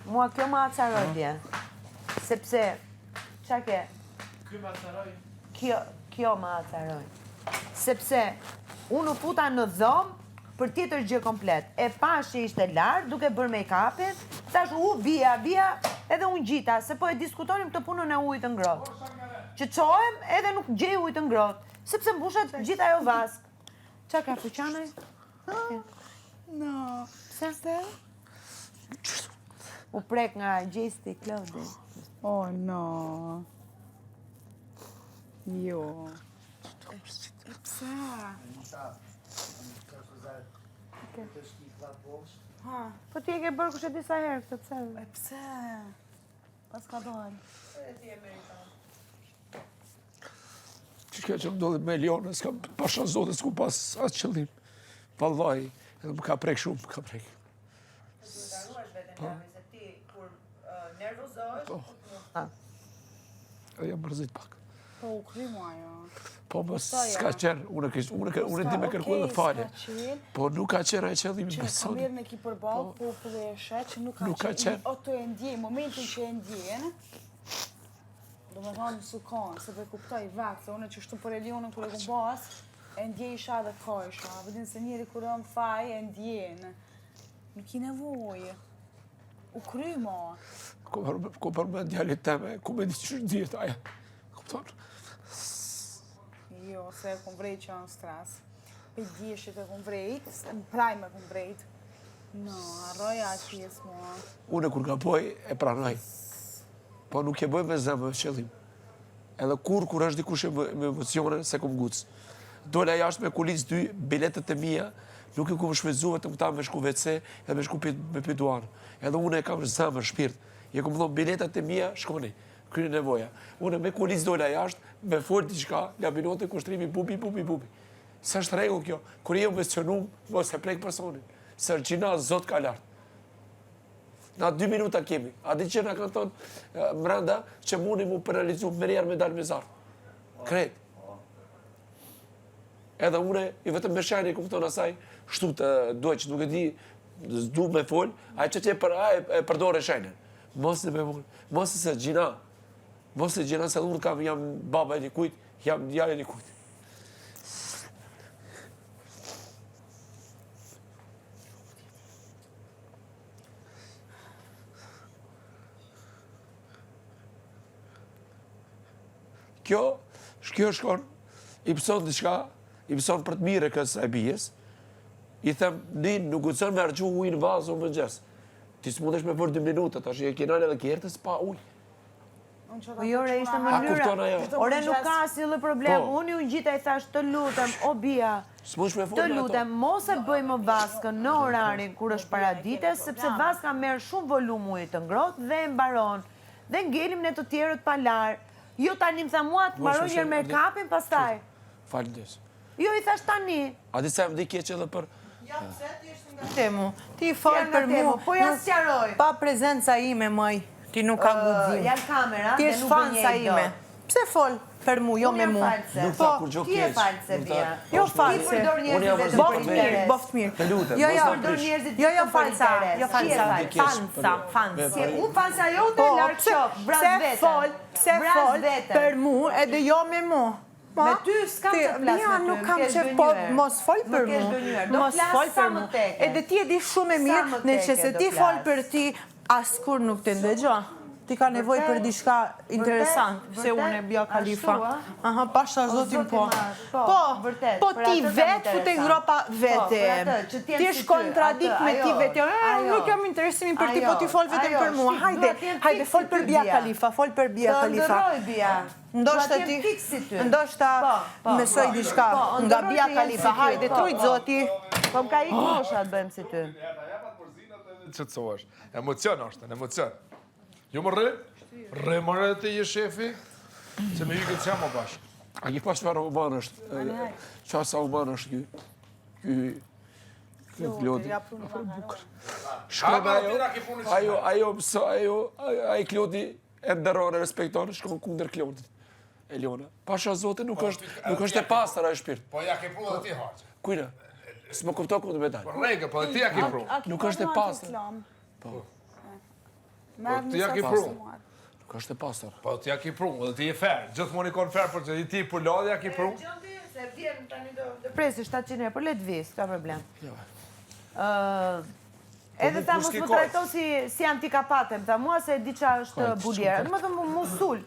Mua kjo më acaroi dje. Sepse ça ke? Ky më acaroi. Kjo, kjo më acaroi. Sepse unë u futa në dhomë për tjetër gjë komplet. E pashë që ishte lart duke bërë make-upin, thashë u bia, bia, edhe u ngjita, se po e diskutonim këtë punën e ujit të ngrohtë. Që çohem edhe nuk gjej ujë të ngrohtë, sepse mbushet gjithë ajo vaskë. Ça ka Fuqanaj? No. Pse? U prek nga gjesti Klodi. Oh no. Jo. E pse? Ha. Po ti e ke bërë kush e di sa herë këtë pse? E pse? Pas ka dalë. Edhe ti e meriton. Që kjo që më ndodhi me Elionën, s'ka pasha zotin, s'ku pas atë qëllim. Vallaj, edhe më ka prek shumë, më ka prek. Duhet ta ruash veten po. se ti kur nervozohesh, po. Edhe jam mërzit pak. Po, u kry mo ajo. Po, më s'ka qenë, unë e kish, unë unë di me kërku edhe falje. Po, nuk ka qenë ai qëllimi, besoni. Që kamerën e ki përballë, po, po dhe e sheh që nuk ka qenë. O të e ndjen, momentin që e ndjen, Do me thonë s'u konë, se po e kuptoj vetë, se unë qështu për Elionën kur e kum pas, e ndjejsha dhe kajsha, vetëm se njeri kur ë n'faj e ndjen. Nuk ki nevojë. U kry mo. Ku për, ku për me djalit teme, ku me di që ndihet aja. Kupton? Jo, se e kum vrejt që në stres. Pe djeshit e kum vrejt, në prime e kum vrejt. No, harroja atë pjesë mo. Unë kur gaboj, e pranoj. Po nuk e bëj me zemër, me qëllim. Edhe kur, kur është dikush me emocione, s'e kom nguc. Dola jashtë me kulic dy biletet e mia, nuk i kom shfrytëzu vetëm këta me shku WC edhe me shku me pi duhan. Edhe unë e kam zemër, shpirt. I kom thonë biletat e mia, shkoni. Kryni nevoja. Unë me kulic dola jashtë, me fol diçka, Labinote kushtrimi bubi, bubi, bubi. S'është rregull kjo. Kur je emocionum, mos e prek personin. Se është gjynah, Zot ka lart. Na dy minuta kemi. A di që na kanë thonë mrenda që muni mu penalizu menjëherë me dalë me zarf. Krejt. Edhe une, i vetëm me shenjë, kupton asaj, shtu të duhet që nuk e di, s'du me fol, ai që që e, për, ai e përdore shenjën. Mos e me fol, mos e se gjynah, mos e gjynah se unë kam, jam baba e dikujt, jam djali e dikujt. Kjo, kjo shkon, i mëson diçka, i mëson për të mirë e kësaj bijes, i them, një nuk guxon me harxhu ujë në vazë në mëngjes. Ti s'mundesh me bërë dy minuta, tash e kena edhe kjertës pa ujë. Po jo, ore, ishte mënyra. Ore, nuk ka asnjë lloj problem. Po. Unë iu ngjita i thash të lutem, o Bia. Të lutem, mos e bëj më vaskën në orarin kur është paradite, sepse vaska merr shumë volum uji të ngrohtë dhe e mbaron. Dhe ngelim ne të tjerët pa larë. Jo tani më tha mua të mbaroj një herë make-upin pastaj. Faleminderit. Jo i thash tani. A di sa jam ndi keq edhe për Ja pse ti je nga Temu. Ti fol për mu. Po ja sqaroj. Pa prezenca ime moj. Ti nuk ka guxim. Janë kamera dhe nuk gënjej dot. Pse fol për mu, jo me mu. Nuk tha kurgjo keq. Ti je false Bia. Jo false. Ti përdor njerëzit vetëm për interes. Boft mirë. Të lutem, jo, jo. Ti përdor njerëzit jo, jo, vetëm për interes. Jo falsa, fansa, fansa. Si unë fansa jote, po, larg qoftë, vras veten. Pse fol, pse fol për mu edhe jo me mu. Po, me ty s'kam të flas me ty, nuk kam qef, po mos fol për mu. Mos fol për mu. Edhe ti e di shumë e mirë, në që se ti fol për ti, askur nuk të ndëgjo. Ti ka nevojë për diçka interesant, se unë e Bia Khalifa. Aha, pasha zotin po. Po, po ti vetë fute gropa vete. Ti është kontradikt me ti vete. Nuk jam interesimin për ti, po ti fol vetëm për mua. Hajde, hajde, fol për Bia Khalifa, fol për Bia Khalifa. Të ëndërroj Bia. Ndoshta ti, ndoshta po, mësoj po. diçka po, nga Bia Khalifa. Hajde, t'rujt zoti. Po më ka ikë mosha të bëhem si ty. Qetësohesh. Emocion është, në emocion. Jo më rri, rri më rri të je shefi, se me ikët që më bashkë. A ki pa çfarë human është, qa sa human është ky, ky, ky Klodi, bukur. Shkon ajo, ajo, ajo, ajo, ai Klodi, E nderon, e respekton, shkon kundër Klodit. Eliona. Pasha Zotin nuk po, është, nuk është e pastër ajo shpirt. Po ja ke pru dhe ti harxh. Kujna? S'më kupto ku do me dalë. Po rregull, po dhe ti ja ke pru. Nuk është e pastër. Po. Po ti ja ki pru. Nuk është e pastër. Po ti ja ki pru, dhe ti je fer. Gjithmonë i kon fer, por që ti po ladh ja ki pru. Se vjen tani do të presi 700 herë, por le të vi, s'ka problem. Jo. Ë Edhe tha mos më trajto si si antikapate, më tha mua se e di ça është buliera. Domethënë mu sul.